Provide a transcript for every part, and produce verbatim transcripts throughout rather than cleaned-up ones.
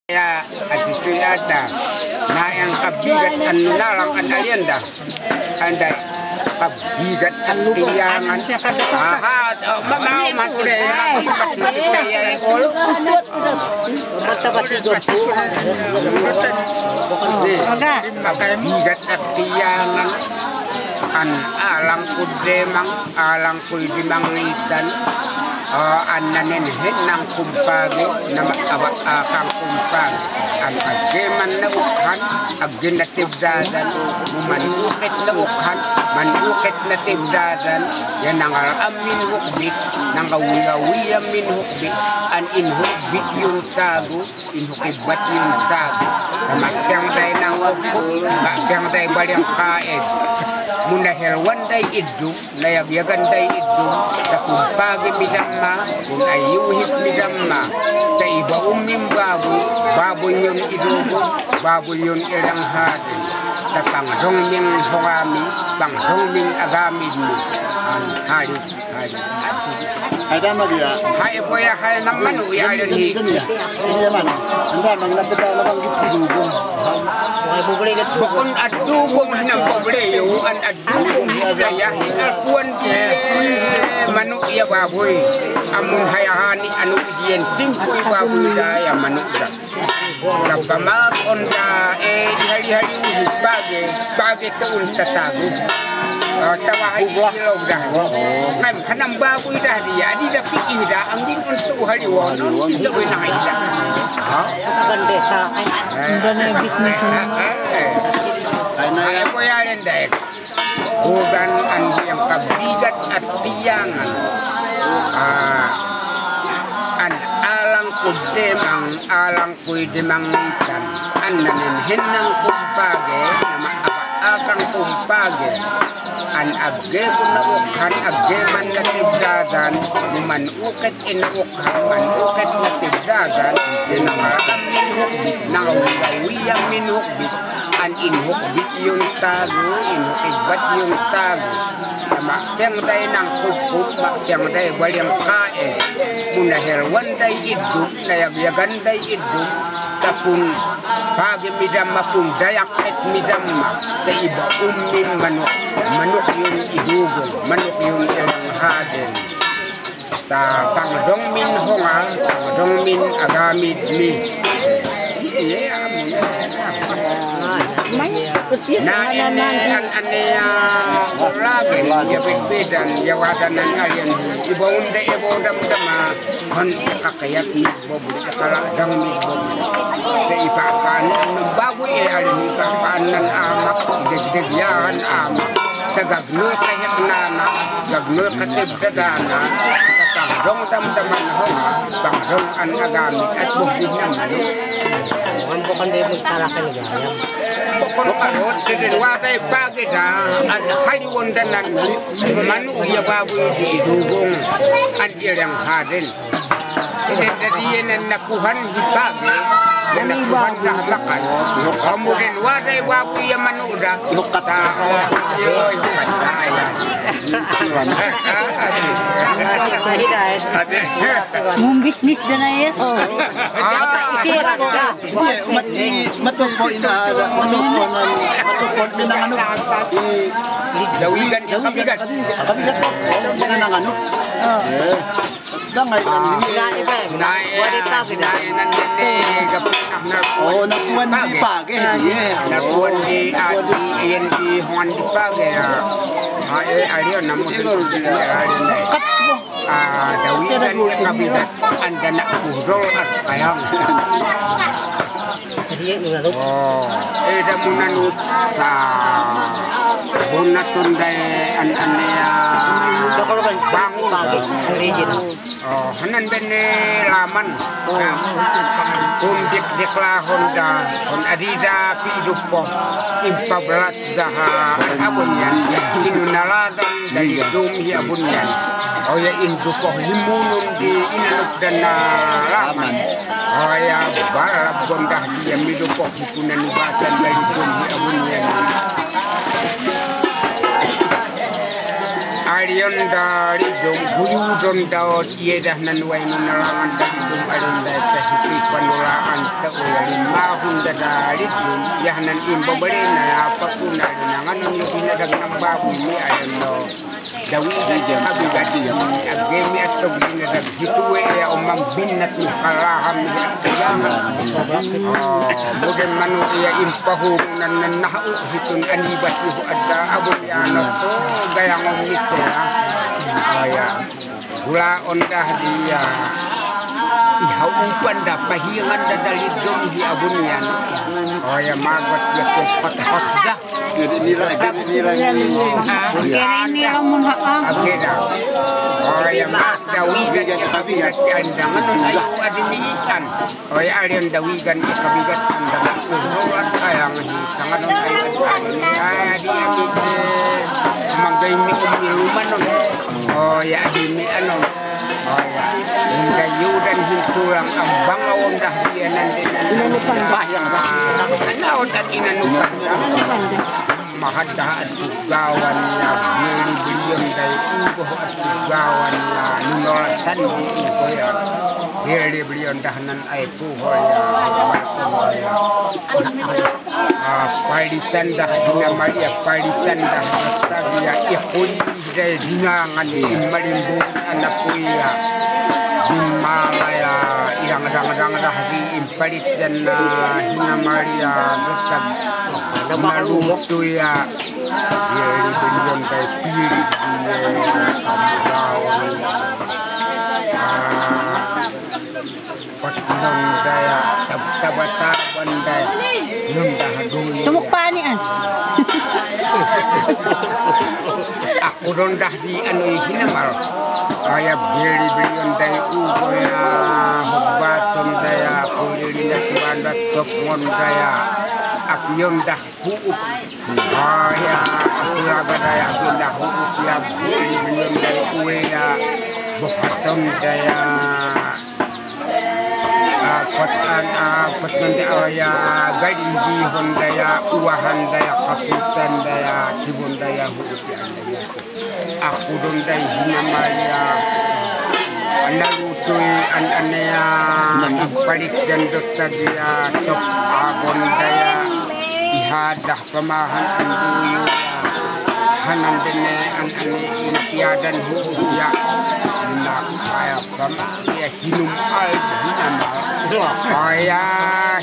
Ya, ati tu ya da. Na yang kabigat an nalang an alian da. Andai kabigat an tiangan. Aha, oh, mama, mama, udah, ya, kabigat an tiangan. Ni, kabigat an tiangan. An alang ku demang, alang ku demang itan. Oh, an nanen hen nang kumpage, nama aba, ah, kang kumpage. An age man na ukhan, age na tebdadan, muman uket na ukhan, man uket na tebdadan, ya nangal amin hukbit, nang awi awi amin hukbit, an in hukbit yun tagu, in hukibbat yun tagu. Kama tiang dai nang okut, kama tiang dai baliang kaed. Muna helwan dai iddu, na yagyagan dai iddu, ta kumpage midamma, pun ayuhip midamma, ta iba ummin babui, babui yun idugu, babui yun ilang hadin, ta pangdong min hongami, pangdong min agami mi, an hali. Hai da magia. Hai boya hai nam manu ya alen hi. Iya man. Anda mang na peta na bang gitu dugong. Bokon adugong hanam boble yo an adugong ya ya. Kuan di manu ya babui. Amun hai hani anu dien tim kui babui da ya manu da. Kapama onda e ihali-hali uhi page, page te un tatagu. Tawa hai ilo dah. Ngam hanam babui dah dia, adi da piki dah, anggin untuk hali won, untuk winang ida. Bukan desa kan. Bukan bisnis. Hai na ya. Ko ya len dai. Bukan an yang kabigat atiangan. Ah, an alang ku demang, alang ku demang itan. An nanen hen nang kumpage, nama aba akang kumpage. An age pun na ukhan, age man na tebdadan, muman uket en ukhan, man uket na tebdadan, en nang amin hukbit, nang awi amin hukbit, an in hukbit yun tagu, in hukibbat yun tagu. Mak tiang dai nang kukup, mak tiang dai baliang kaed, muna helwan dai iddu, na yagyagan dai iddu, ta pun page midamma pun dayak et midamma, ta iba ummin manuk, manuk yun idugong, manuk yun ilang haden. Ta pangdong min honga, pangdong min agami mi. Iya, amun. Na, ane, ane, ya, lagi, ya, bebedan, ya, wadanan alien. Iba unde, iba udam dama, hon, kakayat mi. Bobule, kala dang mi bobule. Te ipapaan, bagu e alin ipapaan nan amak, deg-deg yan amak. Te gagno kayek nana, gagno kateb dadana. Te pangdong dam-daman honga, pangdong an agami, at bobule nan manu. Wan bukan de mutarakan gayam. Pokon karot, te den wadai pageda, an hali wondanan, manu ya babu di dugong, an ilang haden. Iden dadi inen napuhan hipage, inen napuhan dah makan. Kemudian wadai wabu ya manuda. Ihok kata. Iyo, ihok kata, ya. Ade. Mum bisnis dana ya. Mata isi rata. Iya, umat di, umat pokok ina ada, umat pokok nan, umat pokok minang anu. Di Dawigan, Dawigan, Kabigan. Kabigan. Minang anu. Iya. Dangai kan ini. Nai, nai, nai, nai, nai. Oh, napuan di page dia. Napuan di, napuan di, adi, ien di, hongan di page ya. Ah, eh, adi, namu. Kat. Ah, Dawigan, Kabigan, anda nak budol at ayam. Oh, eh, damunan uta. Bunatun dai an, an ya. Bangun. Oh, hanan bene laman. Pun dik-dik la honda, hon adida pi dupo. Impa belat daha abun yan. Inu naladan dai dum hi abun yan. Oh ya, indupo himunun di inanuk dana laman. Oh ya, bal bondah dia midupo hipunan ubasan dai dum hi abun yan. Arion da Lidum, guyudon da ot, iye da hanan wai nunarang da Lidum, arion da ita hiti panuraan ta oya lima hon da da Lidum, iye hanan imbo bale na ya papun arion nangan ni bina da namba bumi arion do. Dawi da ya abi gadi ya. Agemi atau bina da hitu we ya omang binat ni kalaham ya. Oh, mudem manu iya impahu nan nan nahu hitun ani batu ada abun ya no to gaya ngomit ya. Oh ya. Gula onda dia. Iha upan da pahiangan da da Lidum di abun ya. Oh ya magot ya ko patah da. Ini lagi, ini lagi. Ini lamun hak. Oke dah. Oh ya magot da wigan ya kabigat ya andangan ayu adimi ikan. Oya arion da wigan ika bigat andang uhurat kayang hi tangan on ayo arion. Adi adi te mangga ini umi ruman on. Oya adi mi anon. Oya inda yudan hin tulang ambang awon dah dia nande nande. Bah yang dah. Ana otan ina nukan. Mahadda atugawan ya bili belion dai uboh atugawan ya nunolatan di uboh ya. Bili belion dah nan ai puhol ya. Ah, palitan dah dina maria palitan dah tabi ya ikun dai dina ngani malimbun anak kuya. Bimala ya ilang dang dang dah di Palit dan, ah, hina maria dotak. Malu tu ya. Ye libun yon kai pili ye kamulawan. Ah, patnon daya tab tabata bandai. Nunda dulu. Tumuk pani an. Aku dondah di anu hina mal. Aya beli beli ondai ugoya hubbat ondaya kulilina tuanda top ngondaya api ondah huup. Aya aku laga daya api ondah huup ya beli beli ondai ueya bohat ondaya. Kot an kot ondaya aya gadiji hondaya uahan daya kaputan daya tibun daya huup ya. Aku dondai hina maria. Ana lutui an anea. Imparik dan dotagia top agon daya. Ihadah pamahan anduyu. Hanan dene an ane inapia dan huup ya. Ina kaya pama ya hinum al hina mal. Aya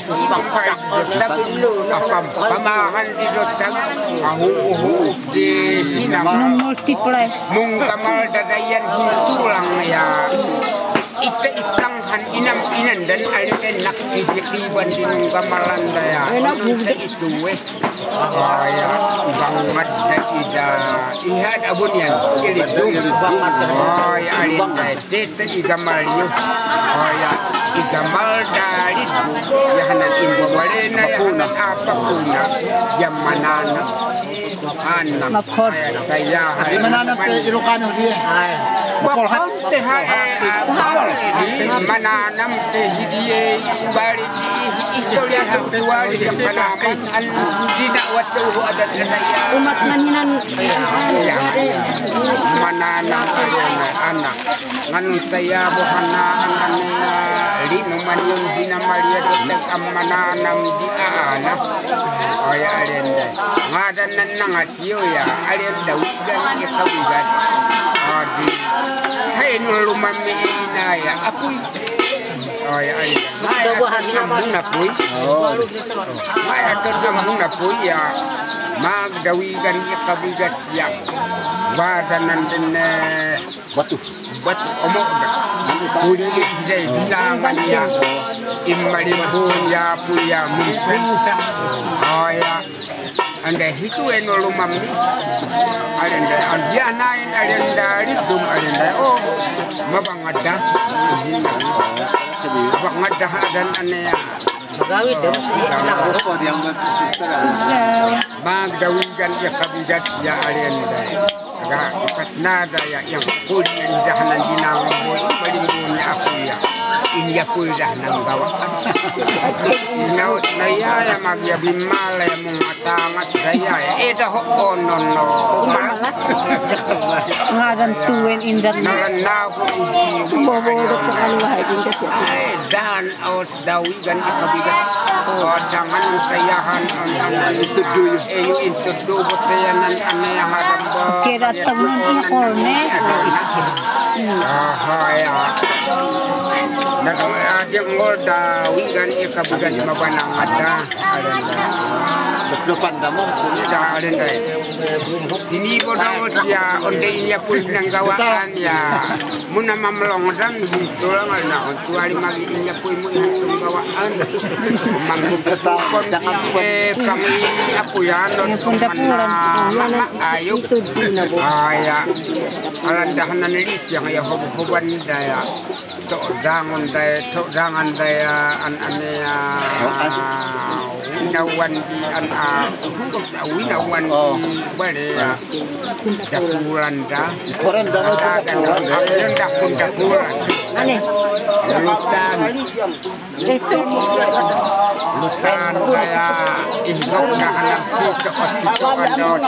hinum al dotak. Apam pamahan di dotak. Ahu uhu. Di hina mal. Multiply. Mungkamal dadayan hintulang ya. Ita itang han inam inan dan alin enak ibi kiban di mungkamalan daya. Enak itu weh. Aya bangat da ida. Iha da abun yan. Ilidung. Aya alin daya. Tete igamal yu. Aya igamal dalid. Yahanan imbo walena yahanan apapuna. Yamanana. Anam. Makot. Aya daya. Mananam te ilokano dia. Wakam te hae. Mananam te hidie bali di. Istoria tuari yang kanaman. An dina watu adat daya. Umat maninan. Mananam anak. Ngan taya bohana anane li memaniun hina maria dotek amana nam di ana. Oya alenda. Ngadan nan nangat yo ya alenda wigan ika wigan. Adi. Hai nulumami ina ya aku. Oya alenda. Mai atur amuna pui. Mai atur amuna pui ya. Mag da wigan ika wigan ya. Wadanan dene. Batu. Batu omok da. Kuli dai binangan ya. Imalimbun ya puya mumpu. Oya. Anda hitu eno lumam ni. Alenda andia nain alenda lidum alenda. Oh. Mabangada. Mabangada dan anea. Gawi dong. Magda wigan ya kabigat ya alenda. Ga, ikat nada ya, yang kuli yang dahanan dinangan boi, paling boi ni aku ya. Ini ya poi dahanan gawa. Ina, na ya, ya, mag ya bimala ya, mung atangat gaya ya. Eh, dah, oh, no, no. Kumal. Ngadan tuen indan. Nalan na aku. Bobo, dokter, anu, hai, ingat ya. Eh, dan, oh, Dawigan ika bigan. O, dangan tayahan, an, an, an, itu dulu. Eh, yu, itu dulu, boteyanan, ane, yang ada, ba. Oke, datang nanti, ya, korne. Aha, ya. Nah, dia ngol Dawigan ika bigan di mabanang mata. Ada, ada. Depan damu. Ada, ada, ada. Ini bodo ya, onde ini ya, pun nang gawaan ya. Muna mamlong dan tulang na, tuari magi inya pui mu ian tung gawaan. Mangkuk tetap, jangan lupa. Eh, kami aku ya, no, pun dapuran. Ayo. Ah, ya. Alan dahanan lit yang ya hob-, hoban daya. Tok dangon daya, tok dangan daya, an, ane ya. Winawan di an, ah, winawan di bale ya. Dapuran da. Koran da, dapuran da. Dapuran, dapuran. Ane. Lutan. Lutan daya, ih, gok dahanan pito, pito andot.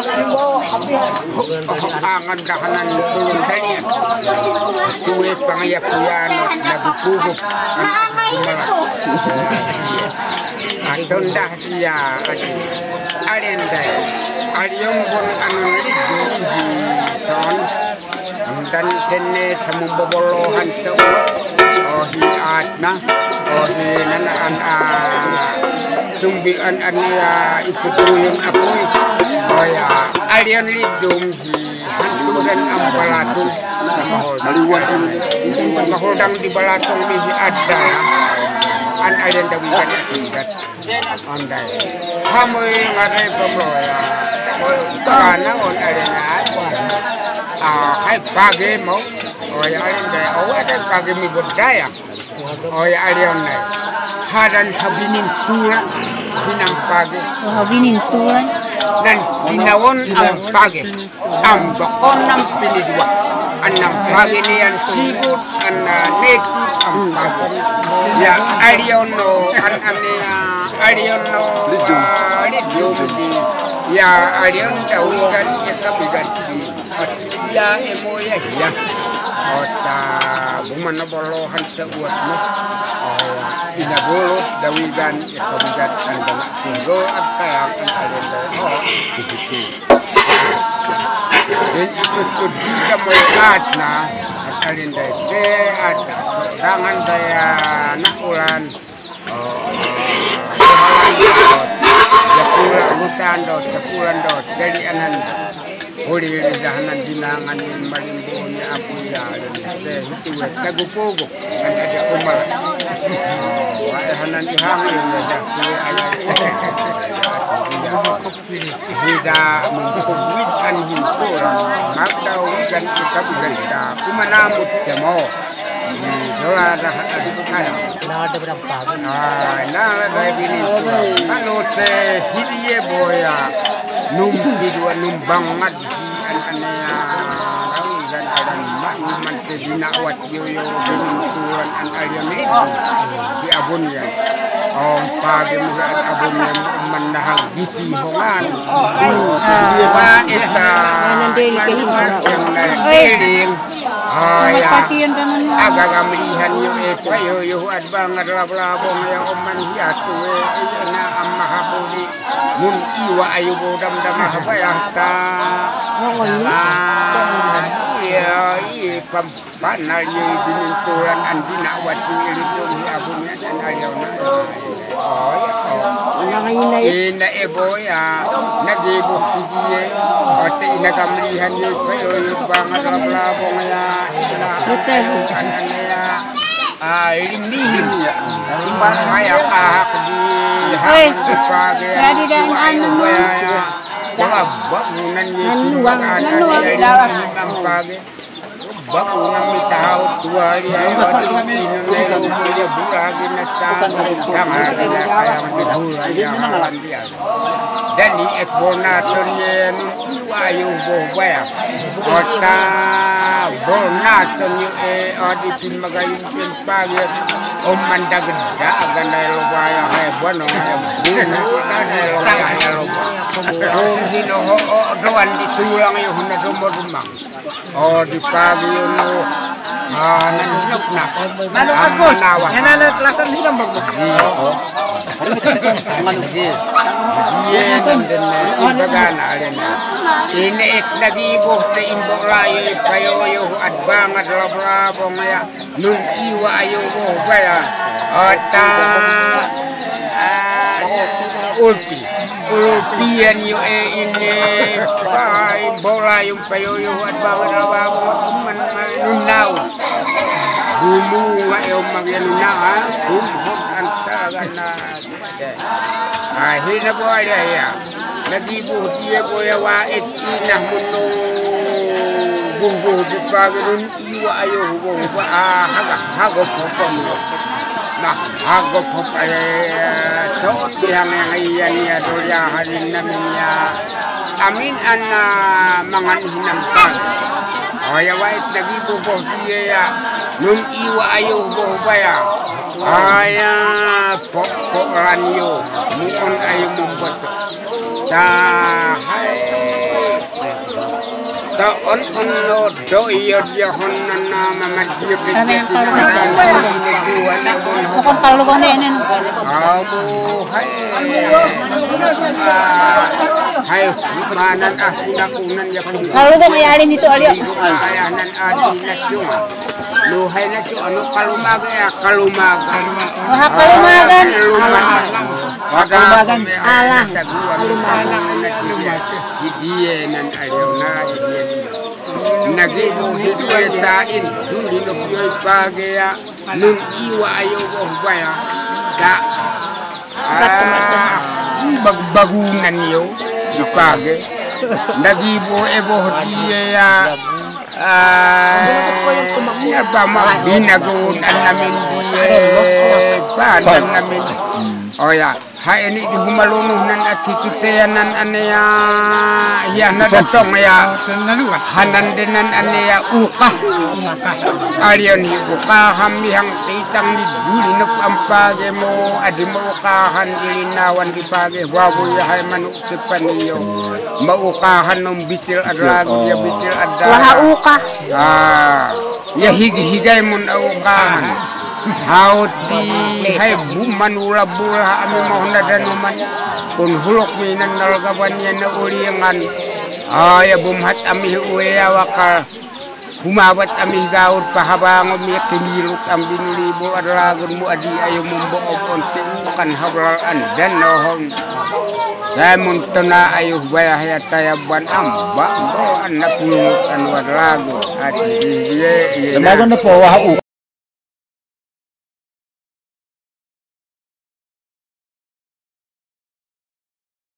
Angan dahanan tulun dalian. Tue pangaya puyan, lagu puguk. Atondah Iya, adi. Alen dai. Alion bon anon lidu di ton. Andan tene samu bobolohan tau. Oh, hi atna. Oh, hi nana an a. Tumbi an an ya ikut ruyun apui. Oh, ya. Alion lidum hi. Hantu dan am balatung. Maluan. Maholdang di balatung di hi ada. An alion dawi kan. Ondai. Hamoi ngadai pemroya. Kana on alena. Ah, hai page mo. Oh ya, alenda. Oh, ada page mi bodaya. Oh ya, alenda. Hadan habinin tulan. Hinam page. Oh, habinin tulan. Dan dinaon am page. Am bakon nam pini dua. Anam pagi ni an sigut, an, ah, neku, am bakon. Ya, aliono, an, an, ya, aliono, ah, lidum di. Ya, alion tau ikan, ya, sabigan di. Ya, emo ya, ya. Ota, bumana bolo hanta uat mo. Oh, ina bolo, dawigan, ya, sabigan, an, bana, tigo, an, kayang, an, alion, oh, begitu. Jadi itu tuh dia melihatna, akalin dai te ada dangan daya nak ulan. Oh, japulan hutan dot, japulan dot. Jadi anan huli lidah anan dinangan ini malimbo ni apu ya, dan te itu wet kagu pogo. Kan ada kumal. Wah, hanan ihang ini ya, ya. Hida mengkubit an hintu orang. Maka wigan kita berita. Kumanamut temo. Dola dah kaya. Nala da berapa? Ah, nala da bini. Kalau te hidie boya. Num hidua num bangat. An anea, rawi gan adan mak iman te dina wat yoyo bini turan an alian lidu di abun yan. Om pagi muha an abun yan manahang giti hongan. Wa eta. Oi. Eling. Aya. Aga gamlihan yo e payo yo at bangat lab labong ya oman hiatu e. Ena amma hapuli. Mun iwa ayu bodam dama habayah ta. Iya, iya, pam, panal ye binin turan an dina watu ilitun hi abun ya dan aliau na. Oh, ya, oh. Ina e boya, nagi bo hidie, ote ina kamlihan ye, payo ye, bangat lab labong ya, ina, an, an, ya. Ah, ini ya. Kayak ahak di. Hei. Hak di pagi. Jadi dan anu. Ya, ya. Wah, bangunan ni. Anu, bang, anu, bang, di dalam. Pagi. Bangunan ni tahu dua hari. Ayo, di sini, dia bulan di nata. Tangan dia kayak di bulan, ya, halan dia. Dan di ekor nator ye, ayo, boh, bayar. Ota, bor naton yo e, odi pin magayung pin pagi. Om mandageda agan dai loba ya hai bono ya. Bulu dai loba ya loba. Om hino ho o doan di tulang yo huna domo dumang. O di pagi yo no. Ah, nan nok nak. Manu Agus. Nawa. Yana na kelasan hitam bang. Iya, oh. Iya, nandene ibagana alena. Ine et nagi boh te imbo layo ipayo yo ad banget lab-labong ya. Nun iwa ayo boh baya. Ota, ah, ulpi. Ulpian yo e ine. Pai bola yo payo yo ad banget lab-labong man nun nau. Bumu wa yo mag ya nun nau ha. Bum hok antagana. Ahi na boh ayo ya. Nagi boh die boh ya wa et inah muno. Boh boh di pagi nun iwa ayo boh boh a haga hago popom yo. Nah hago pop ayo ya. Toti hang yang iyan ya dolia halin namin ya. Amin ana mangan hinam pagi. O ya wa et nagi boh boh die ya. Nun iwa ayo boh baya. Aya pok-pok lan yo, muon ayo mumbot. Ta hai. Ta on-on lo do iyo dia hon nana mamat dia pete. Amin, kalau pina gitu. Bukan kalau gone nen. Abu hai. Ah, hai, manan ah, kunakunan ya. Kalau gone ya alin itu alio. Ayah nan adi na cuma. Luhai na cuma, anu kalumaga ya, kalumaga. Wah, kalumagan. Kalumagan. Alah. Kalumagan. Idie nan ayona, idie. Nagi boh idie tain, duli no pioi pagi ya, nun iwa ayo boh baya. Da. Ah, bag-, bagunan yo, ipage. Nagi boh e boh die ya. Ah, ya ba ma binagun anamin die, ba anamin. O ya, ha eni di humalunu nan ati tute ya nan ane ya, ya na datong ya. Hanan de nan ane ya uka. Alion hi uka ham bihang titang di duli nop ampage mo, adi mo uka han di linawan di page, wabu ya hai manu Tepani yo. Maukahan om bitil ad lagu ya bitil ad. Waha uka. Ah, ya higi-higai mon aukahan. Haut di hai buman ula bula ami mohon ada noman. Pun huluk minan nalgaban ya na ulingan. Ah, ya bumhat ami uwe ya wakal. Kumabat ami gaur pahabang om ya kemiluk ambin libul ad lagun mu adi ayo mumbo obon te ukan hablal andan nohong. Damun tona ayo baya haya taya ban amba bo anna pulungut anu ad lagun adi ye ye. Temagun ne po waha